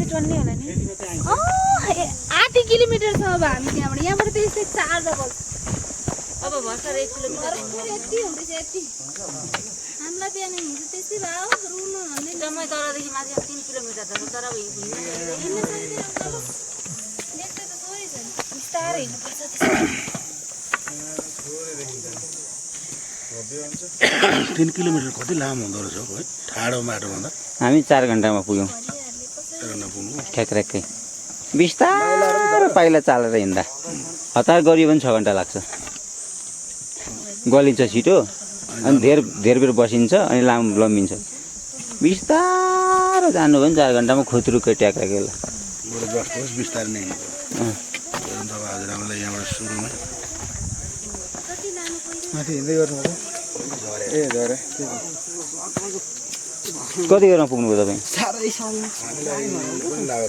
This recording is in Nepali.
चाहिँ टन्नै होला नि आधी किलोमिटर छ अब हामी त्यहाँबाट यहाँबाट त यस्तै 4 डबल अब भर्खर 1 किलोमिटर यति हुँदैछ यति हामीलाई बिहान हिजो त्यस्तै भयो रुनु भन्दै जम्मै तलदेखि माथि 3 किलोमिटर छ तर अब हिँड्न सक्दैन तल देख्दै त थोरै छ बिस्तारै हिँड्नुपर्छ त्यसो 3 किलोमिटर कति लामो हुँदो रहेछ है ठाडो बाटो भन्दा हामी 4 घण्टामा पुग्यौँ ठ्याक्कै बिस्तारो पाइला चालेर हिँड्दा हतार गरियो भने 6 घण्टा लाग्छ गलिन्छ छिटो अनि धेर बेर बसिन्छ अनि लम्बिन्छ बिस्तारो जानु भने 4 घण्टामा खुत्रुकै ट्याक्राकै ल बरु जस्तो होस् बिस्तारै नै हिँड्नु अब हजुरआमालाई यहाँबाट सुरुमै माथि हिँड्दै गर्नु ए झरे कति बेरमा पुग्नुभयो तपाईँ साह्रै साह्रै हामीलाई पनि लाग्यो